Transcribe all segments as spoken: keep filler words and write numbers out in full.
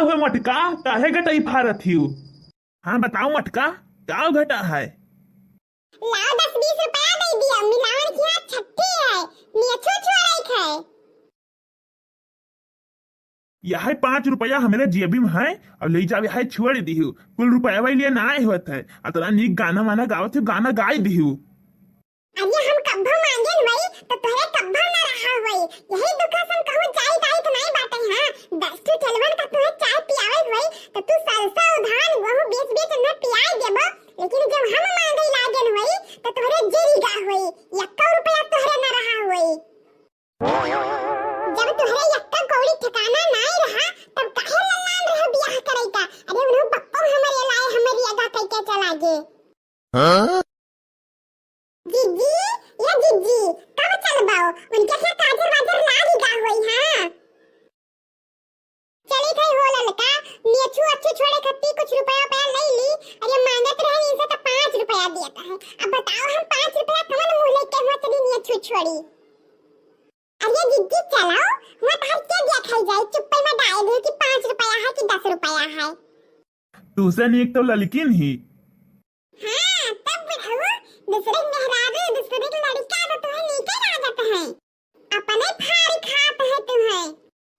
तो मटका, काहे गटई फारत हिउ? हाँ, बताओ मटका, का घटा है? लाओ, दस बीस रुपया दे दियो, मिलावन किया छट्ठी है, नियछू छुअरई खाए। यह पाँच रुपया हमरे जेबी में है, और ले जावे है छोड़ दिहु, कुल रुपया वही लिए ना आए होत है। अतना नीक गाना वाना गावत हो, गाना गाई दिहु। अरे हम कब्बो मांगेन वही, तो तोहरे कब्बो ना रहा वही। यही दुखा से हम कहूँ जाई जाई तो नहीं बाटे, हाँ। दस ठो ठेलवन का तोहे चाय पियावे वही, तो तू सरसों धान गेहूँ बेच बेच न पियाए देबो, लेकिन जब हम मांगे लागेन वही, तो तोहरे जेरी गा वही, यक्को रुपया तोहरे ना रहा वही। जब तोहरे यक्का कौड़ी ठिकाना नाई रहा, तब काहे लल्लान रहे बियाह करई का? अरे उन्हों बप्पो हमरे लाए हमरी अगा कई के चला गे। हाँ? जिज्जी, ये जिज्जी, कब चलबाओ? उनके साथ काजर वाजर लागी गा होई, हाँ? चली गई हो ललका, नियछू अच्छू छोड़े खत्ती कुछ रुपया उपया ले ली। अरे मांगत रहे इनसे तो पाँच रुपया दिया था है। अब बताओ हम पाँच रुपया कौन मुँह लेके हुआ चली नियछू छोड़ी? अरे जिज्जी चलाओ, हुआ तार के दिया खाई जाए, चुप्पे में डाल दे कि पाँच रुपया है कि दस रुपया है। तुसे नीक तो ललकिन ही। हाँ, तब बुढ़ऊ, दूसरे के मेहरारू, दूसरे के लड़का तो तुम्हें नीके लागत है। अपने फाड़ खात है तुम्हें।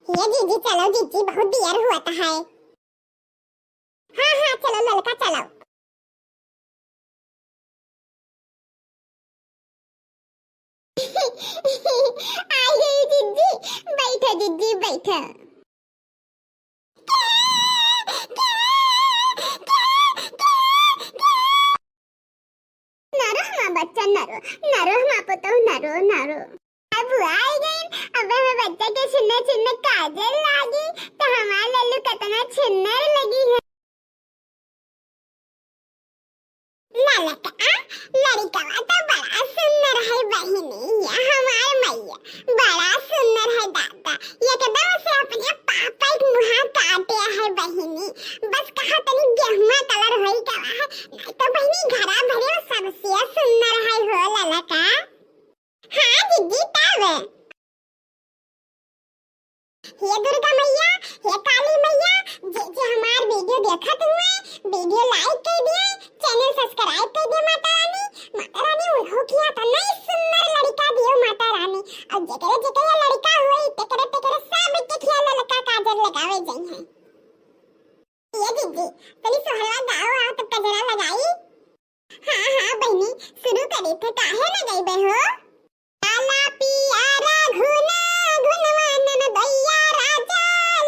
ये जिज्जी चलो जिज्जी, बहुत देर हुआ था है। हाँ, हाँ, चलो ललका चलो। आई गई जिज्जी, बैठो जिज्जी, बैठो। नरो हमार बच्चा, नरो, नरो हमार पुतौ, नरो, नरो। अब आई गई, अब हमार बच्चा के छिन्ने छिन्ने काजर लागी, तो हमार लल्लू कितना छिन्नर लगी है। ललका, लड़कवा तो बड़ा सुंदर है बहिनी, ये हमार मैया, बड़ा सुंदर है दादा, एकदम से अपने पापा के मुहा काटे है बहिनी। बस कहा तनी गेहुआ कलर होई गवा है, नहीं तो बहिनी घरा भरे सबसे सुंदर है हो ललका। हाँ जिज्जी तब। हे दुर्गा मैया, हे काली मैया, जे जे हमार वीडियो देखत हुए, वीडियो like कर दिए, channel subscribe कर दिए माता रानी। माता रानी उन्हों किया तो नहीं सुंदर लड़का दियो माता रानी। और जेकरे जेकरे लड़का हुए, तेकरे तेकरे सब के खिया ललका काजर लगावे जाई है। ये जिज्जी, तनी सोहरवा गाओ आओ तब कजरा लगाई। हाँ, हाँ, बहिनी, शुरू करे थे, काहे न गइबे हो? लाला पियारा घुना, घुनवा ननदैया राजा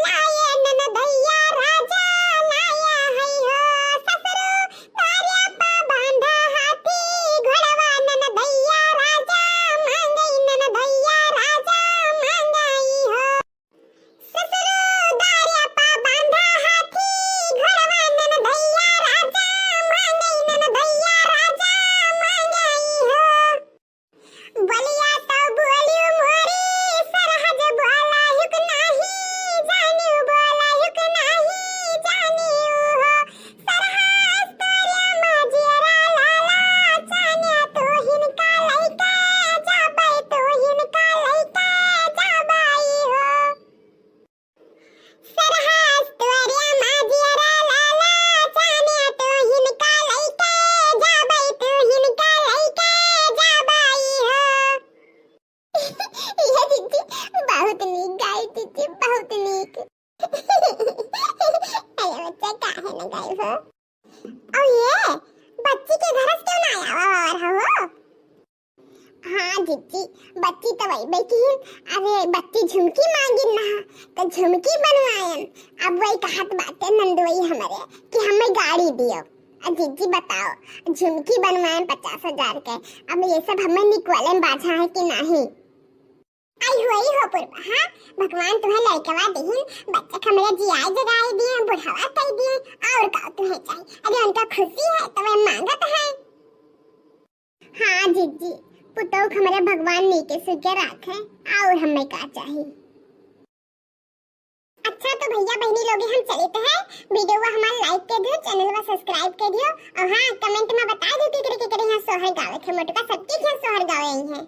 लाए, ननदैया राजा लाया है हो। ससुरो द्वारे पा बांधा हाथी, घोड़वा ननदैया राजा मांगई, ननदैया राजा मांगई हो। ससुरो द्वारे पा बांधा हाथी, घोड़वा ननदैया राजा मांगई, ननदैया राजा मांगई हो। बोलिया तो बोलियो मोरी, सरहज बोला युक नाही, जानियो बोला युक नाही, जानियो हो। सरहज तोरे माजियरा लाला, चान्या तू हिनका लइका जाबै, तू हिनका लइका जाबै हो। सरहज तोरे माजियरा लाला, चान्या तू हिनका लइके जाबै, तू हिनका लइके जाबै हो। ये जिज्जी, बहुत नीक गाई जिज्जी, बहुत नीक। अरे बच्चा, काहे न गाई हो? और ये बच्ची के घर से क्यों ना आया और हो? हाँ जिज्जी, बच्ची तो वही बैठी है। अरे बच्ची झुमकी मांगिन ना, तो झुमकी बनवायन। अब वही कहत बाटे नंदोई हमरे कि हमें गाड़ी दियो। अब जिज्जी बताओ, झुमकी बनवायन पचास हजार के, अब ये सब हमें निकवाले में बाझा है कि नहीं? आई हो, आई हो पुरबा, हाँ, भगवान तुम्हें लड़कवा दिहिन, बच्चा के हमरे जियाए जगाए दिए, बुढ़ावा कई दिए, और का तुम्हें चाहिए? अरे उनका खुशी है तो वे मांगत है। हाँ जिज्जी, पुतोह हमरे भगवान नीके सुखे राखे, और हमें का चाही? अच्छा तो भैया बहनी लोग हम चलित है, वीडियो हमार like कर दियो, channel वा subscribe कर दियो, और हाँ comment में बता दियो कि केकरे केकरे यहाँ सोहर गावे थे, मोटका सबके यहाँ सोहर गावे आई है।